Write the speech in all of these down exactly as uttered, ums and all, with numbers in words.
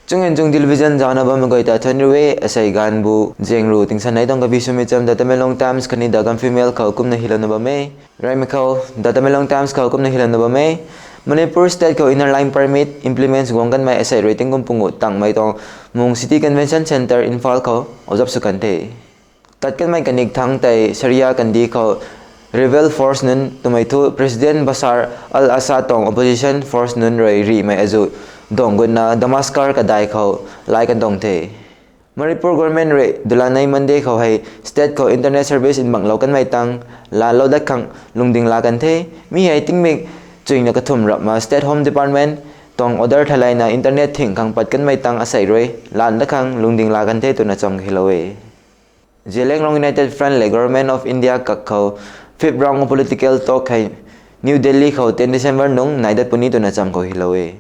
Chungin Chung Television zaucna bammei guay ta thuanc riu e. Asei ganvbu zaeng ru tingsan nei tuang kabi swmei cham The Tamenglong Times khatni The Gaanphiu Mail khou kumna hylouna bam e. Reymei khou, The Tamenglong Times khou kumna hylouna bam e. Manipur state khou Inner Line Permit implements guang kanmei asei rui tingkum pungu tangmei tuang mung City Convention Centre Imphal khou observe sw kan the. Tat kanmei kanik thangc tei Syria kandih khou rebel force nunc twmei thu President Bashar al-Assad tuang opposition force nunc rui rihmei azuh dang gutna Damascus kadai khou lay kan tuang the. Manipur government rui dulanei Monday khou hei state khou internet service nbanglou kanmei tang laalou dat khang lungding laa kan the. Mi hei tingmik chuina kathumh rapna State Home Department tuang order theilayna internet thing khang pat kanmei tang asei rui laan dat khang lungding laa kan the twna cham kahilou e. Zeliangrong United Front lev Government of India kak khou fifth round political talk hei New Delhi khou ten December nung nai dat puni twna cham khou hylou e.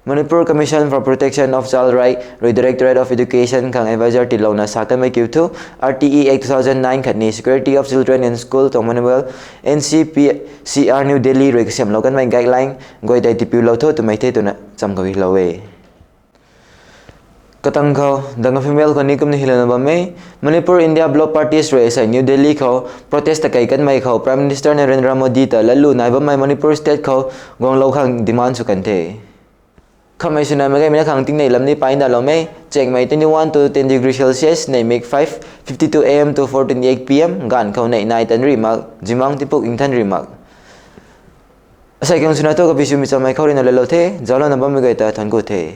Manipur Commission for Protection of Child Right rui Directorate of Education khang advisor tiilouna sa kanmei kiu thu, R T E Act two thousand nine khatni Security of Children in School tuang manual, N C P C R New Delhi rui kasiamhlou kanmei guideline guay tei tipiulou tho twmei the twna cham khou hylou e. Katang khou, The Gaanphiu Mail khou ni kumna hylouna bam e, Manipur India Bloc Parties rui asei New Delhi khou protest takei kanmei khou Prime Minister Narendra Modi ta latlu nai bammei Manipur state khou guanglou khang demand sw kan the. Khamei swna meic gaymei na khang tingnei lam ni pai ndalou e. Chengmei twenty-one to ten degree Celsius, neihmik five fifty-two A M to four twenty-eight P M, gaanv khou neih nai tan ri mak, zimang tipuk nthan ri mak. Asei khang swna thu kabi swmei chammei khou ruina lelou the, zauclouna bammei guay ta thuanc ku the.